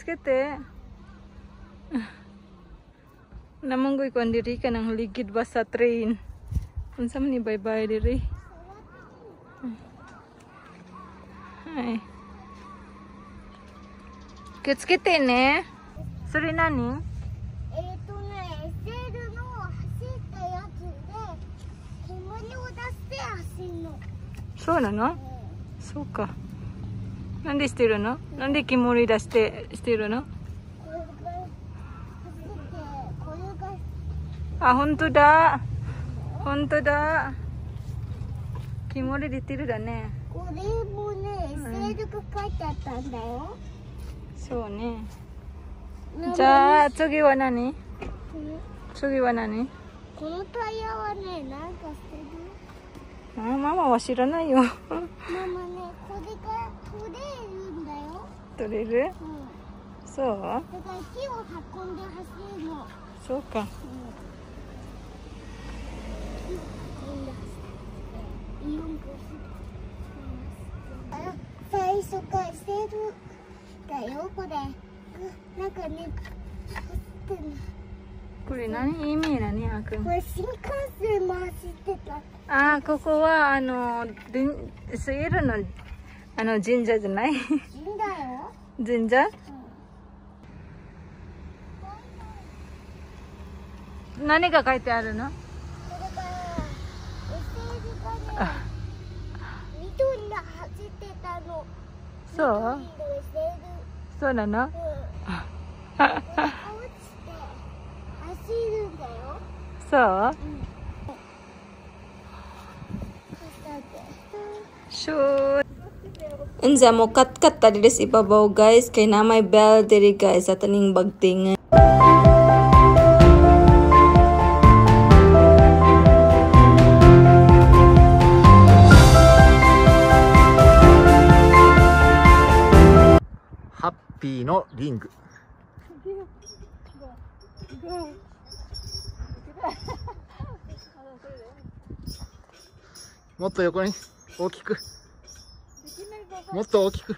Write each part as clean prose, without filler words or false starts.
Kete. Namanggoy ko diri ka nang ligid ba sa train. Unsa man ni bye-bye diri? Ay. Kitskite ne. それ何？SL の走ったやつで煙を出して走るの。そうなの？そうか。なんでしてるの？なんで煙出してしてるの？これが走ってこれが。あ、本当だ。本当だ。煙出てるだね。これもね、SL が書いてあったんだよ。そうね。じゃあ次は何？次は何？このタイヤはね、なんかしてる？あ、ママは知らないよ。ママね、これが取れるんだよ。取れる？うん。そう？だから木を運んで走るの。そうか。うん。木を運んで走って。最初からしてるだよ、これ。なんかね、走ってる。これ何意味なに、あくん。これ新幹線も走ってた。あ、ここはSL の神社じゃない？神社よ。神社？うん、何が書いてあるの？これが SL がね、緑が走ってたの。そう？そうなの？うん。落ちて走るんだよ。そう？うん。 Shoot. Unsa mo kat-kat ta diri sa ibabaw guys kay na may bell diri guys sa taning bagtingan. ハッピーのリング。もっと横に大きく。もっと大きく。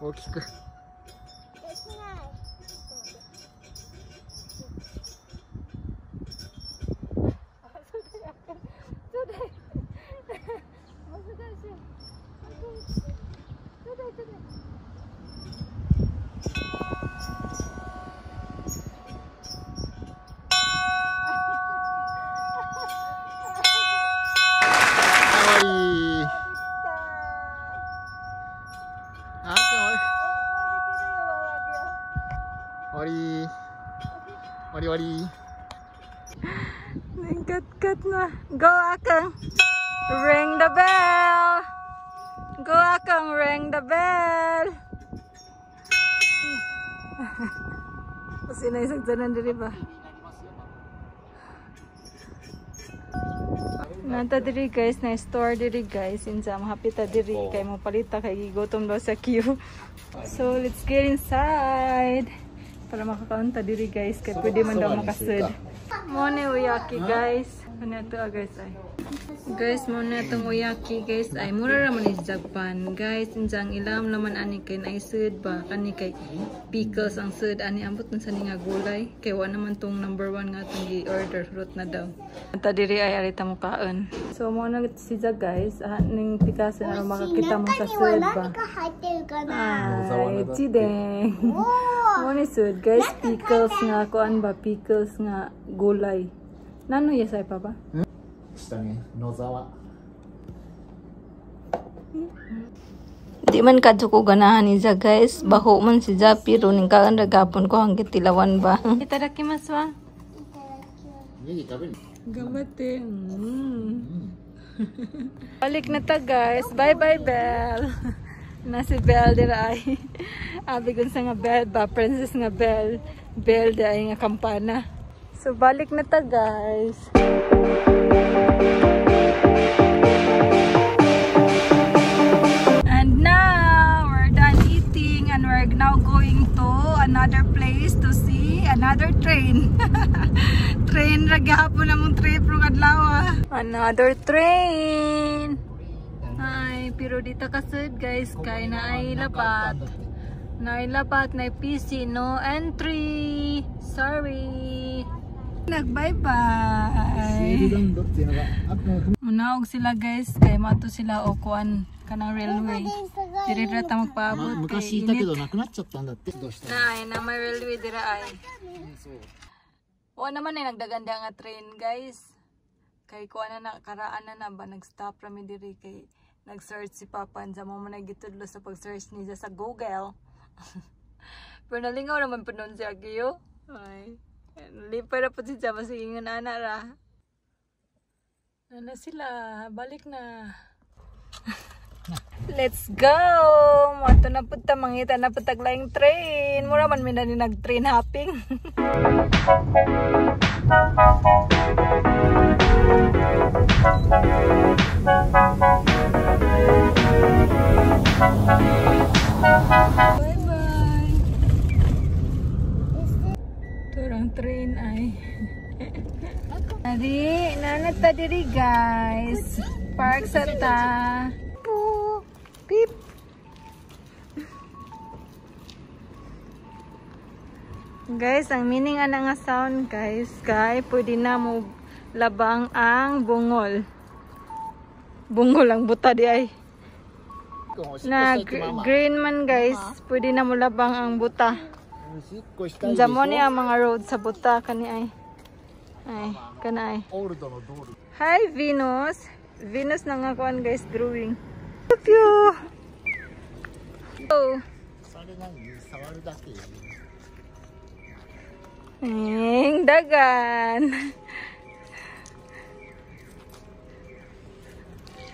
大きく。できない。終わり終わり終わり。 Kat-kat na. Go, Akang. Ring the bell. Go, Akang. Ring the bell. Kasi naisagdanan diri ba? Nanta diri guys, na store diri guys. Insa happy ta diri kay mo palita kay gigutom daw sa queue. So let's get inside. Para makakaunta diri guys kay pwede man daw makasud. Mo ni uyaki guys. Ano to guys ay. Guys, mo na itong uyaki guys ay mura ra man ni Japan guys. Injang ilam naman ani kay naisud ba kani kay pickles ang sud ani ambot unsa ni nga gulay kay wa naman tong number 1 nga atong gi-order fruit na daw. Anta diri ay arita mo kaon. So mo na siya guys, ning pikaso na makakita mo sa sud ba. Ay, chideng. Mo ni sud guys, pickles nga kuan ba, pickles nga gulay. Nano yasai papa? したね、野沢。 Di man kadto ko ganahan ni za guys, baho man si za pero ning kaan ra gapon ko hanggang tilawan ba. Itadakimasu wa. ネギ食べる。 Gambatte. Balik na ta guys. Bye bye Belle. Na si Belle dira ay. Abi gun sa nga Belle ba, princess nga Belle. Belle di ay nga kampana. So balik na ta guys. And now we're done eating and we're now going to another place to see another train. Train ra gihapon among trip rong adlaw. Another train. Ay, pero dito kasud guys, kay naay lapat. Naay lapat, naay PC, no entry. Sorry. Nag bye bye. Munaog sila guys, kay mato sila o kuan kanang railway. Diri ra ta magpaabot kay init. Naay na may railway dira ay. Wa naman ay nagdaganda nga train guys. Kay kuan na karaan na na ba nag-stop ra mi diri kay nag-search si Papa unsa mo man gitudlo sa pag-search niya sa Google. Pero nalingaw naman po nun si Akio. Ay. Lipay ra po siya masigingon ana ra. Ano sila, balik na. Let's go! Mato na pud ta, mangita na pud tag laing train. Mura man mi na ni nag-train hopping. Bye-bye! Turang train ay. Ari, nanata diri guys. Park sa ta. Beep. Guys, ang meaning ana nga sound guys, kay pwede na mo labang ang bungol. Bungol ang buta di ay. Na green man guys, pwede na mo labang ang buta. Unsa mo ni ang mga road sa buta kani ay. Ay, kana ay. Hi Venus. Venus na nga kuan guys drawing. Pew. Oh. Ning dagan.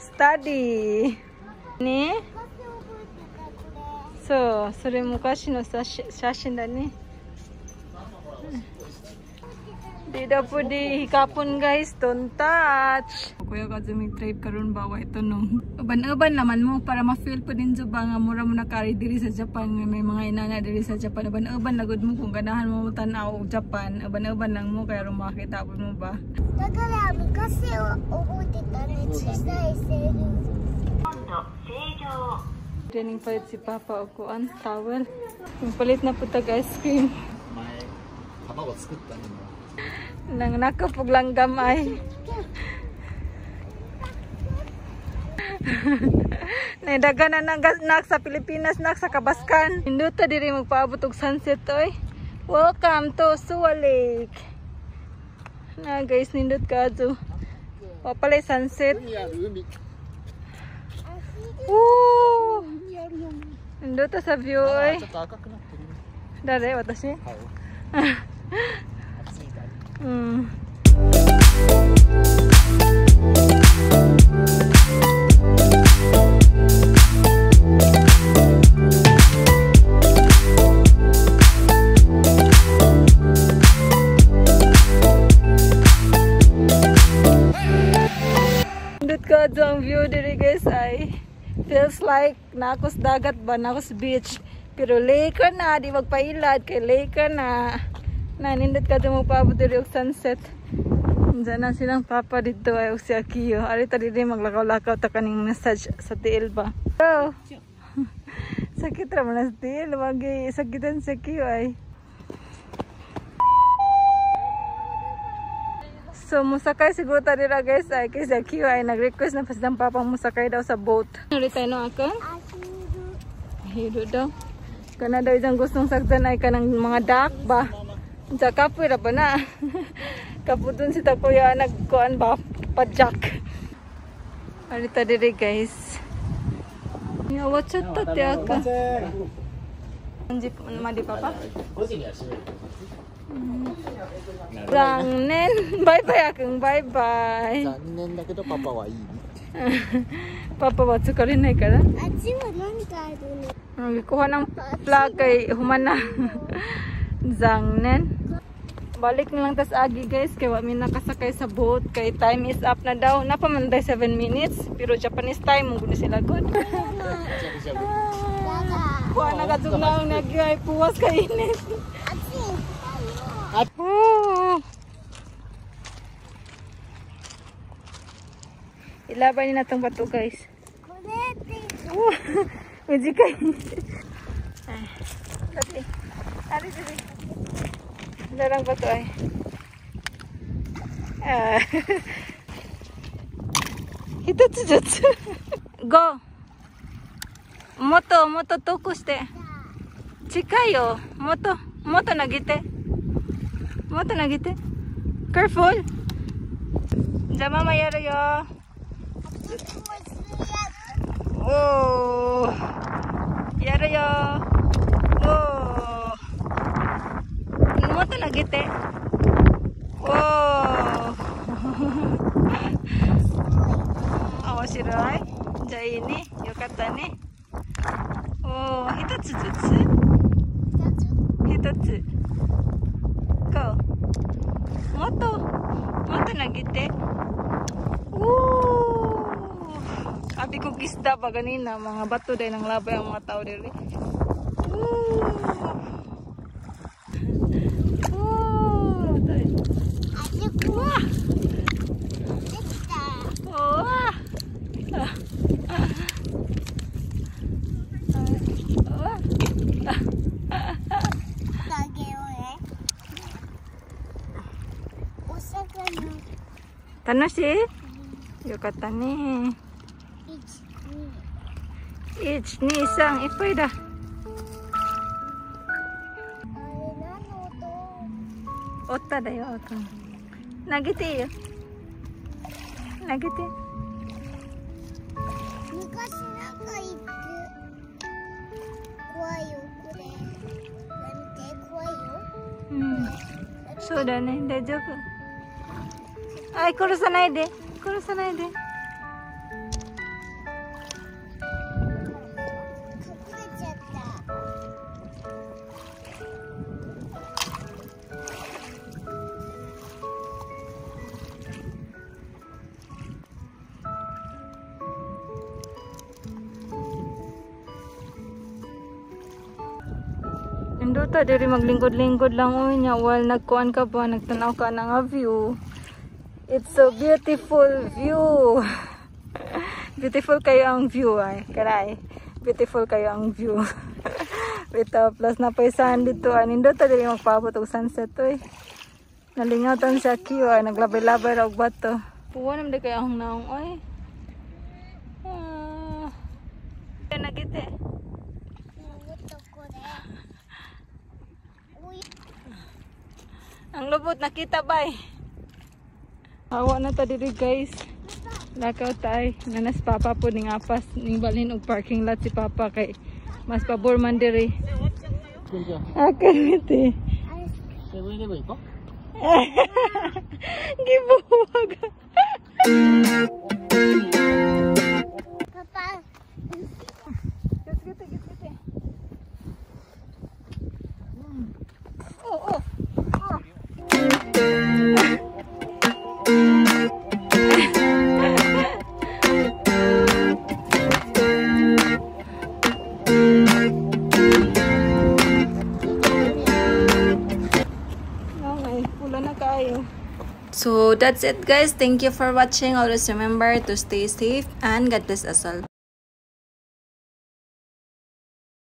Study. Ne? So, それ昔の写真だね。Di daw po di hikapon guys, don't touch. Kuya Kazumi drive karon ba wa ito nung. Uban-uban naman mo para ma-feel po din ba nga mura mo nakari diri sa Japan nga may mga inana diri sa Japan. Uban-uban lagod mo kung ganahan mo tan-aw og Japan. Uban-uban lang mo kay aron makita po mo ba. だから昔を覚えてたね、小さいセール。 Training palit si Papa og kuan towel. Palit na po tag ice cream. 卵作ったね。 Nang nakapog langgam ay. Naidagan na nak sa Pilipinas nak sa Kabaskan. Induta diri magpaabot og sunset oy. Welcome to Suwa Lake. Na guys, nindot ka ato. Wa palay sunset. Woo! Nindot sa view oy. Dare watashi? Mm. Nindot ka ang view diri guys ay feels like nakos dagat ba, nakos beach. Pero lake na, di magpailad kay lake na. Nanindot ka mo paabot diri og sunset. Diyan na silang papa dito ay og si Akio. Ari ta diri maglakaw-lakaw ta kaning massage sa tiil ba. Oh. Sakit ra man sa tiil, wagi sakitan si Akio ay. So musakay siguro ta dira guys ay kay si Akio ay nag-request na pa silang papa musakay daw sa boat. Nuri tayo no akong? Hiro daw. Kana daw isang gustong saktan ay kanang mga duck ba. Sa kapoy ra ba na? Kapudun si Takuya nagkuan ba? Padjak. Arita diri guys. Ya wachat ta tiaka. Anji madi papa. Zannen. Bye bye akung bye bye. 残念だけどパパはいい。 パパは疲れないから。あっちは何があるの？ Kuha ng flag kay humana. Zangnen. Balik na lang tas agi guys kay wa mi nakasakay sa boat kay time is up na daw. Napamanday 7 minutes pero Japanese time mo gud sila good. Kuha na ka naong nagyay puwas ka init. Ilaban ni natong bato, guys. Medyo kay. Ay. Ari diri. Larang bato ay. Ah. 一つずつ。Go. もっともっと遠くして。近いよ。もっともっと投げて。もっと投げて。Careful. じゃあママやるよ。おー。やるよ。おー。もっと投げて。おー。面白い。じゃあいいね。よかったね。おー、一つずつ。一つ。ゴー。もっと、もっと投げて。おー。Abi ko gisda ba ganina, mga bato din ang labay ang mga tao diri. Ooh. Ooh. Wah. Wah. 楽しい？よかったね。1、2、3、いっぱいだ。おっただよ。投げていいよ。投げて。昔なんか言って怖いよこれ。見て怖いよ。うん。そうだね。大丈夫。あい、殺さないで。殺さないで。Nindota diri maglingkod-lingkod lang oy nya while nagkuan ka ba, nagtanaw ka na nga view. It's so beautiful view. Beautiful kayo ang view ay. Karay. Beautiful kayo ang view. Bitaw plus na paisahan dito ay nindota diri magpaabot og sunset oy. Nalingaw tan sa Q ay naglabay-labay ra og bato. Puwa nam di kayo ang naong oy. Ah. Nagite. Ang lubot nakita bay. Awa na ta diri guys. Lakaw tay. Nanas papa po ning apas ning balhin og parking lot si papa kay mas pabor man diri. Okay miti. 7-Eleven Gibuwag. Papa. Git git git. Oh oh. So that's it guys. Thank you for watching. Always remember to stay safe and God bless us all.